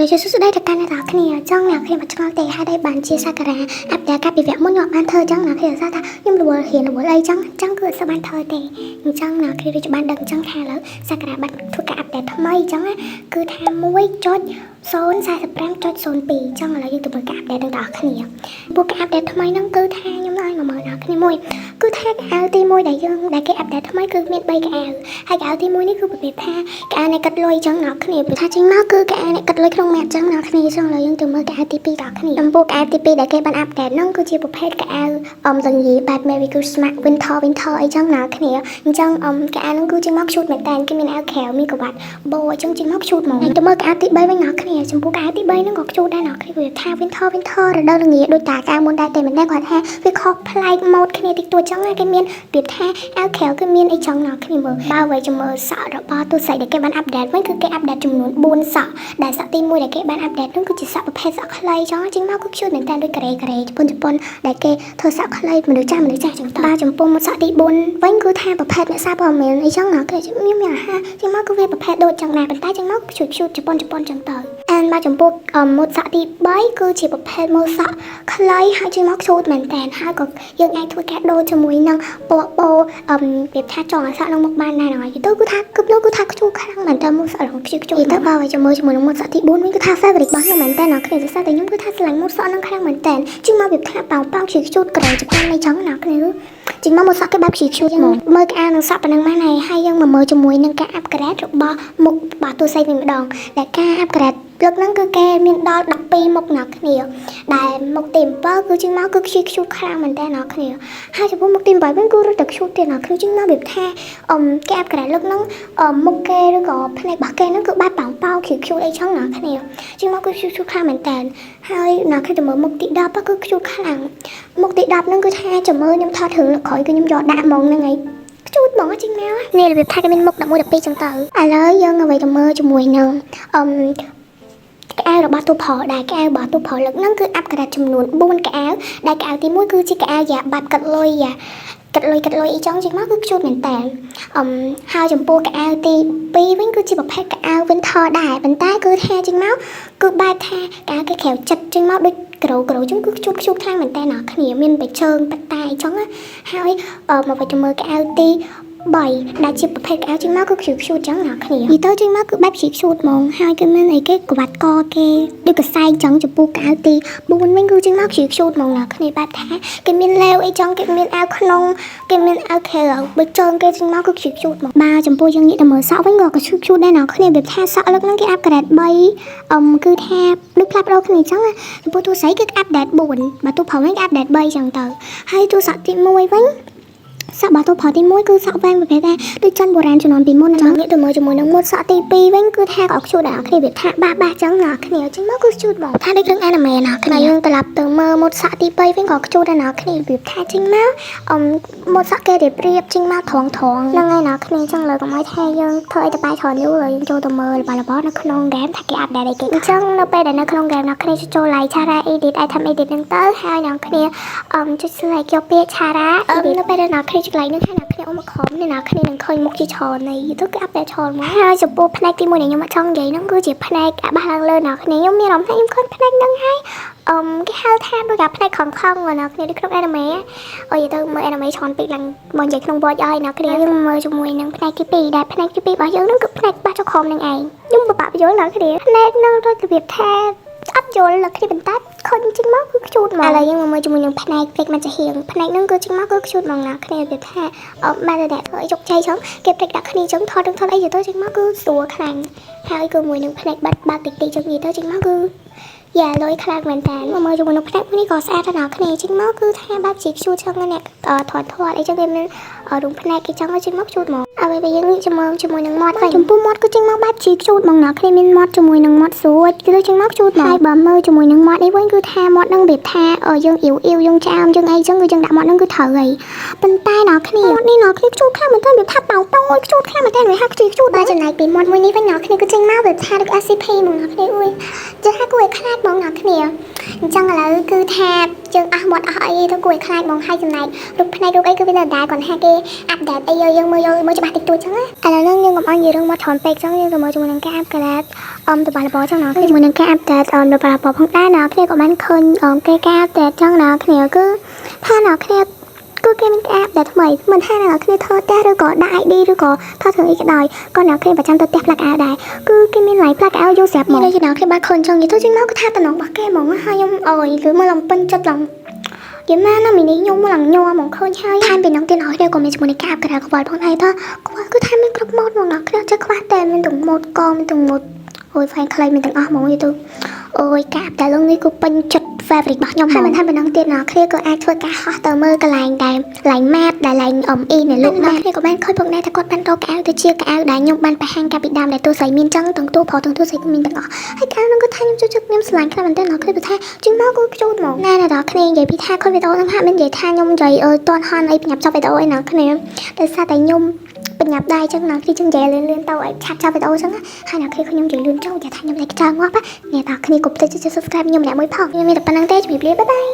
ជាសួស្តីដល់កាន់អ្នកទាំងអស់គ្នាចង់អ្នកគ្នាមកឆ្ងល់ទេហេតុអីបានជាសាការា update កាលពីវគ្គមុនខ្ញុំអត់បានធ្វើចឹងអ្នកគ្នាថាខ្ញុំរវល់រៀនរវល់អីចឹងចឹងគឺអត់សូវបានធ្វើទេអញ្ចឹងអ្នកគ្នាដូចបានដឹងចឹងថាឥឡូវសាការាបានធ្វើការ update ថ្មីអញ្ចឹងណាគឺថា1.045.02ចឹងឥឡូវយើងទៅមើលការ update ទាំងអស់គ្នាពួកការ update ថ្មីហ្នឹងគឺថាខ្ញុំឲ្យមកមើលអ្នកគ្នាមួយគឺថាកៅអៅទី1ដែលយើងដែលគេ update ថ្មីគឺមាន3កៅអៅហើយកៅអៅទី1នេះគឺប្រភេទថាកៅអៅនៃកាត់លុយចឹងអ្នកគ្នាព្រោះថាចេញមកគឺកៅអៅនៃកាត់លុយក្នុង map ចឹងអ្នកគ្នាចឹងឥឡូវយើងទៅមើលកៅអៅទី2ដល់គ្នាចំពោះកៅអៅទី2ដែលគេបាន update ហ្នឹងគឺជាប្រភេទកៅអៅអមតងាបែប Merry Christmas Winter Winter អីចឹងអ្នកគ្នាអញ្ចឹងអមកៅអៅហ្នឹងគឺចេញមក cute មែនតើគេមានអាវក្រៅមានក្រវ៉ាត់បោអញ្ចឹងចេញមក cute ហ្មងទៅមើលកៅអៅទី3វិញអ្នកគ្នាចំពោះកៅអៅទី3ហ្នឹងក៏ cute ដែរអ្នកគ្នាព្រោះថា Winter Winter រដូវរងាដូចតាកៅមុនដែរតែមិនដែរគាត់ថាវាខុសប្លែកម៉ូដគ្នាតិចតួចចឹងណាគេមានប្រៀបថាអាវក្រៅគឺមានអីចឹងអ្នកគ្នាមើលបើអ្វីចាំមើលសក់របស់ទូស្រីដែលគេបាន update វិញគឺគេ update ចំនួន4សក់ដែលសក់ទី1ដែលគេបាន update នោះគឺជាសក់ប្រភេទសក់ខ្លីចឹងចេញមកគឺ cute មែនតើដូចការ៉េការ៉េជប៉ុនជប៉ុនដែលគេធ្វើសក់ខ្លីមនុស្សចាស់មនុស្សចាស់ចឹងទៅបាទចំពោះមុខសក់ទី4វិញគឺថាប្រភេទអ្នកសារព័ត៌មានអីចឹងណាគេមានមានអាហារចេញមកគឺវាប្រភេទដូចចឹងដែរប៉ុន្តែចេញមក cute cute ជប៉ុនជប៉ុនចឹងទៅអានបាទចំពោះម៉ូតសក់ទី3គឺជាប្រភេទម៉ូតសក់ខ្លីហើយចេញមក cute មែនតើហើយក៏យើងអាចធ្វើការដូរជាមួយនឹងពណ៌បោអឹមប្រៀបថាចង់ឲ្យសក់នឹងមកបានដែរហ្នឹងហើយទៅគឺថាគឺនោះគឺថា cute ខ្លាំងមែនតើម៉ូតសក់ឡើង cute cute ទៅបើឲ្យជាមួយជាមួយនឹងម៉ូតសក់ទី4វិញគឺថា favorite របស់ខ្ញុំមែនតើអ្នកគ្នាសរសើរតែខ្ញុំគឺថាស្រឡាញ់ម៉ូតសក់នឹងខ្លាំងមែនតើជាងមកវាថាប៉ោងប៉ោង cute cute ក្រែជប៉ុនអីចឹងអ្នកគ្នាចេញមកម៉ូតសក់គេបែប cute cute ហ្មងមើលក្អាលនឹងសក់ប៉ុណ្ណឹងបានហើយហើយយើងមកមើលជាមួយនឹងការ upgrade របស់មុខរបស់ទូស័យវិញម្ដងដែលការ upgrade លើកហ្នឹងគឺគេមានដល់12មុខអ្នកគ្នាដែលមុខទី7គឺចេញមកគឺ cute cute ខ្លាំងមែនតើអ្នកគ្នាហើយចំពោះមុខទី8វិញគឺរត់តែ cute ទៀតអ្នកគ្នាចេញមកវាថាអឹមគេ upgrade លើកហ្នឹងមុខគេឬក៏ភ្នែករបស់គេហ្នឹងគឺបែបប៉ោងប៉ោង cute cute អីចឹងអ្នកគ្នាចេញមកគឺ cute cute ខ្លាំងមែនតើហើយអ្នកគ្នាទៅមើលមុខទី10គឺ cute ខ្លាំងមុខទី10ហ្នឹងគឺថាចាំមើលខ្ញុំថតរឿងលើកក្រោយគឺខ្ញុំយកដាក់ហ្មងហ្នឹងហើយ cute ហ្មងចេញមកនេះរបៀបថាគេមានមុខ11 12ចឹងទៅឥឡូវយើងអ្វីទៅមើលជាមួយនឹងអឹមកៅអៅរបស់ទូប្រុសដែលកៅអៅរបស់ទូប្រុសលើកហ្នឹងគឺ upgrade ចំនួន4កៅអៅដែលកៅអៅទី1គឺជាកៅអៅយ៉ាបាត់កាត់លុយយ៉ាកាត់លុយកាត់លុយអីចឹងចេញមកគឺ cute មែនតើអឹមហើយចំពោះកៅអៅទី2វិញគឺជាប្រភេទកៅអៅ winter ដែរប៉ុន្តែគឺថាចេញមកគឺបែបថាកៅអៅគេក្រៅចិត្តចេញមកដូចក្រូក្រូចឹងគឺ cute cute ខ្លាំងមែនតើអ្នកគ្នាមានបិជើងបតែអញ្ចឹងណាហើយមកវិញទៅមើលកៅអៅទី3ដែលជាប្រភេទកៅអៅចេញមកគឺ cute cute ចឹងអ្នកគ្នានិយាយទៅចេញមកគឺបែប cute cute ហ្មងហើយគឺមានអីគេក្បាត់កគេដូចកសែងចឹងចំពោះកៅអៅទី4វិញគឺចេញមក cute cute ហ្មងអ្នកគ្នាបែបថាគេមានលេវអីចឹងគេមានអាវក្នុងគេមានអាវក្រៅបើជើងគេចេញមកគឺ cute cute ហ្មងបាទចំពោះយើងងាកទៅមើលសក់វិញក៏ cute cute ដែរអ្នកគ្នាបែបថាសក់លើកហ្នឹងគេ upgrade 3អឹមគឺថាដូចផ្លាស់ប្ដូរគ្នាចឹងណាចំពោះទូស្រីគឺ update 4បើទូប្រុសវិញគេ update 3ចឹងទៅហើយទូសក់ទី1វិញសក់របស់ទូប្រុសទី1គឺសក់វែងប្រភេទថាដូចចិនបុរាណជំនាន់ពីមុនអញ្ចឹងងាកទៅមើលជាមួយនឹងម៉ូតសក់ទី2វិញគឺថាក៏ cute ដែរអ្នកគ្នាវាថាបាសបាសចឹងអ្នកគ្នាចឹងមកគឺ cute ហ្មងថាដូចរឿង anime អ្នកគ្នាយើងត្រឡប់ទៅមើលម៉ូតសក់ទី3វិញក៏ cute ដែរអ្នកគ្នាវាថាចេញមកអមម៉ូតសក់គេរៀបរៀបចេញមកត្រង់ត្រង់ហ្នឹងហើយអ្នកគ្នាចឹងលើកុំឲ្យថាយើងធ្វើអីទៅបាយច្រើនយូរហើយយើងចូលទៅមើលរបស់របរនៅក្នុង game ថាគេ update អីគេអញ្ចឹងនៅពេលដែលនៅក្នុង game អ្នកគ្នាចូល like ឆារ៉ា edit item edit ហ្នឹងទៅហើយអ្នកគ្នាអមចុច select យកពាក្យឆារ៉ា edit នៅពេលដែលអ្នកគ្នាចុច like ហ្នឹងហើយអ្នកគ្នាអ៊ំមកខំនេះអ្នកគ្នានឹងឃើញមុខជាច្រើននៃទៅគឺ update ច្រើនមកហើយចំពោះផ្នែកទី1ដែលខ្ញុំអត់ចង់និយាយហ្នឹងគឺជាផ្នែកអាបាសឡើងលើអ្នកគ្នាខ្ញុំមានអារម្មណ៍ថាខ្ញុំឃើញផ្នែកហ្នឹងហើយអឹមគេហៅថាដូចអាផ្នែកខំខំអ្នកគ្នាដូចក្នុង anime អូយទៅមើល anime ច្រើនពេកឡើងមកនិយាយក្នុង watch ឲ្យអ្នកគ្នាយើងមើលជាមួយនឹងផ្នែកទី2ដែលផ្នែកទី2របស់យើងហ្នឹងគឺផ្នែកបាសចុះក្រោមនឹងឯងខ្ញុំពិបាកពន្យល់អ្នកគ្នាផ្នែកហ្នឹងដូចរបៀបថាអត់យល់អ្នកគ្នាប៉ុន្តែខុញចេញមកគឺ cute ហ្មងឥឡូវយើងមកមើលជាមួយនឹងផ្នែកព្រិចមកចាហៀងផ្នែកហ្នឹងគឺចេញមកគឺ cute ហ្មងណាគ្នារបៀបថាអត់បានតែអ្នកធ្វើអីជោគជ័យចឹងគេព្រិចដាក់គ្នាចឹងថតនឹងថតអីទៅចេញមកគឺស្រួលខ្លាំងហើយគឺមួយនឹងផ្នែកបាត់បាក់តិចតិចចឹងនិយាយទៅចេញមកគឺយ៉ាលុយខ្លាំងមែនតើមកមើលជាមួយនឹងផ្នែកមួយនេះក៏ស្អាតដែរដល់គ្នាចេញមកគឺថាបែបជា cute ចឹងណាអ្នកថតថតអីចឹងគេមានរូបផ្នែកគេចឹងចេញមក cute ហ្មងអ្វីដែលយើងងាកជាមួយជាមួយនឹងមាត់វិញចំពោះមាត់គឺចេញមកបែបជា cute ហ្មងណាគ្នាមានមាត់ជាមួយនឹងមាត់ស្រួចគឺចេញមក cute ហ្មងហើយបើមើលជាមួយនឹងមាត់នេះវិញគឺថាមាត់នឹងរបៀបថាយើងអ៊ីវអ៊ីវយើងចាមយើងអីចឹងគឺយើងដាក់មាត់នឹងគឺត្រូវហើយប៉ុន្តែដល់គ្នាមាត់នេះដល់គ្នា cute ខ្លាំងមែនតើរបៀបថាប៉ោងប៉ោងអុយ cute ខ្លាំងមែនតើវាហាក់ cute cute ដល់ចំណែកពីមាត់មួយនេះវិញដល់គ្នាគឺចេញមកវាថាដូច SCP ហ្មងដល់គ្នាអុយចេះថាគួរឲ្យខ្លាចហ្មងដល់គ្នាអញ្ចឹងឥឡូវគឺថាយើងអស់មាត់អស់អីទៅគួរឲ្យខ្លាចហ្មងហើយចំណែករូបភ្នែករូបអីគឺវានៅដែរគាត់ថាគេ update អីយើងមើលយកមើលច្បាស់ ច្បាស់តិចតួចចឹងណាឥឡូវហ្នឹងយើងកុំឲ្យនិយាយរឿងមកច្រើនពេកចឹងយើងទៅមើលជាមួយនឹងការ upgrade អមរបស់របរចឹងណាគ្នាជាមួយនឹងការ update អមរបស់របរផងដែរណាគ្នាក៏បានឃើញអមគេការ update ចឹងណាគ្នាគឺថាណាគ្នាគឺគេមានការ update ថ្មីមិនថាអ្នកគ្នាធ្វើផ្ទះឬក៏ដាក់ ID ឬក៏ថតរឿងអីក៏ដោយក៏អ្នកគ្នាប្រចាំទៅផ្ទះផ្លាកអាវដែរគឺគេមាន live ផ្លាកអាវយកស្រាប់មកនេះអ្នកគ្នាបានឃើញចឹងនិយាយទៅចេញមកគឺថាតំណងរបស់គេហ្មងហើយខ្ញុំអើយឬមកឡើងពេញចិត្តឡើងយីម៉ាណាមីនេះខ្ញុំមកឡើងញ័រហ្មងឃើញហើយថែមពីនឹងទៀតឲ្យគ្នាក៏មានជាមួយនឹងការ upgrade ក្បល់ផងដែរថាក្បល់គឺថាមានគ្រប់ម៉ូដហ្មងអ្នកគ្នាចេះខ្វះតែមានទាំងម៉ូដកមានទាំងម៉ូដអូយហ្វែងខ្លីមានទាំងអស់ហ្មងយីទៅអូយការ update ឡើងនេះគឺពេញចិត្ត favorite របស់ខ្ញុំហើយមិនថាប៉ុណ្ណឹងទៀតណាគ្នាក៏អាចធ្វើការហោះទៅមើលកន្លែងដែលកន្លែង map ដែលឡែងអមអ៊ីនៅលោកណាគ្នាក៏បានឃើញផងដែរថាគាត់បានរកកៅទៅជាកៅដែលខ្ញុំបានបង្ហាញកាលពីដើមដែលតួស្រីមានចឹងទាំងតួប្រុសទាំងតួស្រីក៏មានទាំងអស់ហើយកៅហ្នឹងក៏ថាខ្ញុំចូលចិត្តខ្ញុំស្រឡាញ់ខ្លាំងមែនទែនដល់គ្នាព្រោះថាជាងមកគឺខ្ជូតហ្មងណែអ្នកនរគ្នានិយាយពីថាឃើញវីដេអូហ្នឹងហាក់មិននិយាយថាខ្ញុំនិយាយអើយតន់ហន់អីប្រញាប់ចប់វីដេអូអីណាគ្នាដោយសារតែខ្ញុំបញ្ញាប់ដែរចឹងណាគ្នាចឹងនិយាយលឿនលឿនទៅឲ្យឆាប់ចប់វីដេអូចឹងហើយអ្នកគ្នាខ្ញុំនិយាយលឿនចង់និយាយថាខ្ញុំតែខ្ចើងាប់អ្នកនរគ្នាកុំភ្លេចចុច subscribe ខ្ញុំម្នាក់មួយផងខ្ញុំមានតែប៉ុណ្្នឹងទេជម្រាបលា bye bye.